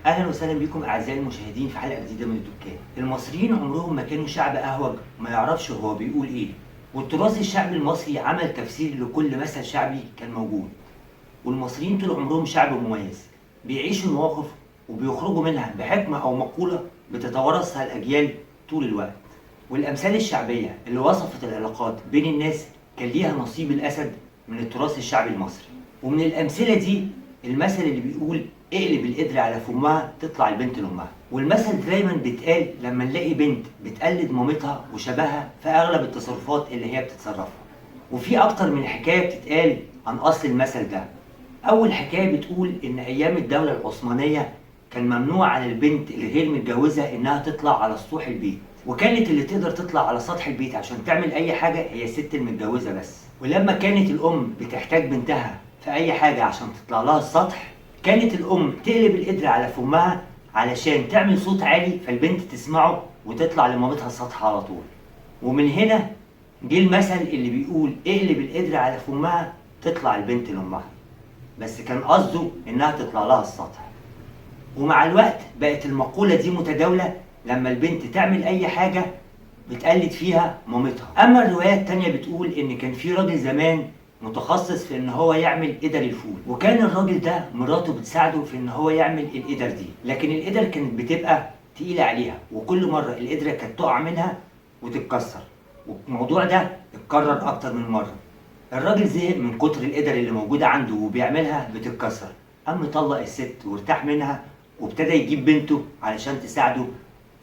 اهلا وسهلا بكم اعزائي المشاهدين في حلقة جديدة من الدكان. المصريين عمرهم ما كانوا شعب اهوج ما يعرفش هو بيقول ايه، والتراث الشعبي المصري عمل تفسير لكل مثل شعبي كان موجود. والمصريين طول عمرهم شعب مميز، بيعيشوا المواقف وبيخرجوا منها بحكمه او مقولة بتتوارثها الاجيال طول الوقت. والامثال الشعبية اللي وصفت العلاقات بين الناس كان ليها نصيب الاسد من التراث الشعبي المصري. ومن الامثلة دي المثل اللي بيقول اقلب القدر على فمها تطلع البنت لامها. والمثل دايما بيتقال لما نلاقي بنت بتقلد مامتها وشبهها في اغلب التصرفات اللي هي بتتصرفها. وفي اكتر من حكاية بتتقال عن اصل المثل ده. اول حكاية بتقول ان ايام الدولة العثمانية كان ممنوع على البنت الغير متجوزة انها تطلع على سطوح البيت، وكانت اللي تقدر تطلع على سطح البيت عشان تعمل اي حاجة هي الست المتجوزه بس. ولما كانت الام بتحتاج بنتها في اي حاجة عشان تطلع لها السطح، كانت الام تقلب القدر على فمها علشان تعمل صوت عالي فالبنت تسمعه وتطلع لمامتها السطح على طول. ومن هنا جه المثل اللي بيقول اقلب القدر على فمها تطلع البنت لامها، بس كان قصده انها تطلع لها السطح. ومع الوقت بقت المقولة دي متداولة لما البنت تعمل أي حاجة بتقلد فيها مامتها. أما الرواية التانية بتقول إن كان في راجل زمان متخصص في إن هو يعمل قدر الفول، وكان الراجل ده مراته بتساعده في إن هو يعمل القدر دي، لكن القدر كانت بتبقى تقيلة عليها، وكل مرة القدرة كانت تقع منها وتتكسر، والموضوع ده اتكرر أكتر من مرة. الراجل زهق من كتر القدر اللي موجودة عنده وبيعملها بتتكسر، قام طلق الست وارتاح منها وابتدى يجيب بنته علشان تساعده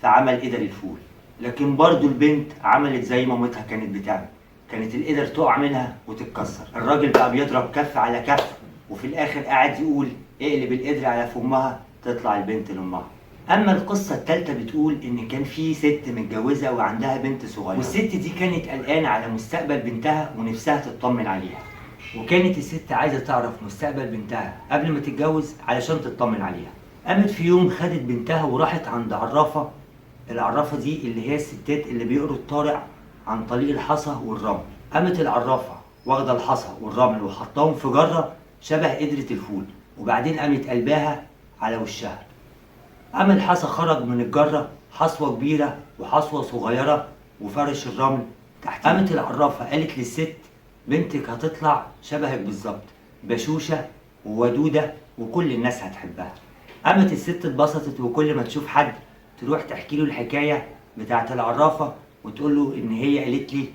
في عمل قدر الفول. لكن برضو البنت عملت زي مامتها كانت بتعمل، كانت القدر تقع منها وتتكسر. الراجل بقى بيضرب كف على كف، وفي الاخر قاعد يقول اقلب القدر على فمها تطلع البنت لامها. اما القصة الثالثة بتقول ان كان في ست متجوزة وعندها بنت صغيرة، والست دي كانت قلقانة على مستقبل بنتها ونفسها تطمن عليها، وكانت الست عايزه تعرف مستقبل بنتها قبل ما تتجوز علشان تطمن عليها. قامت في يوم خدت بنتها وراحت عند عرافه. العرافه دي اللي هي الستات اللي بيقروا الطارع عن طريق الحصى والرمل. قامت العرافه واخده الحصى والرمل وحطاهم في جره شبه قدره الفول، وبعدين قامت قلباها على وشها. قام الحصى خرج من الجرة حصوه كبيرة وحصوه صغيرة وفرش الرمل تحت. قامت العرافه قالت للست بنتك هتطلع شبهك بالظبط، بشوشه وودوده وكل الناس هتحبها. قامت الست اتبسطت، وكل ما تشوف حد تروح تحكي له الحكاية بتاعت العرافه وتقول له ان هي قالت لي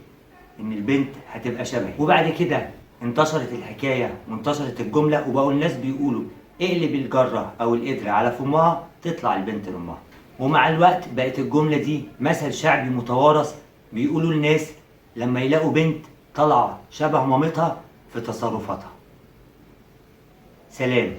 ان البنت هتبقى شبهي. وبعد كده انتشرت الحكاية وانتشرت الجملة، وبقوا الناس بيقولوا اقلب الجرة او القدرة على فمها تطلع البنت لامها. ومع الوقت بقت الجملة دي مثل شعبي متوارث بيقولوا الناس لما يلاقوا بنت طالعه شبه مامتها في تصرفاتها. سلام.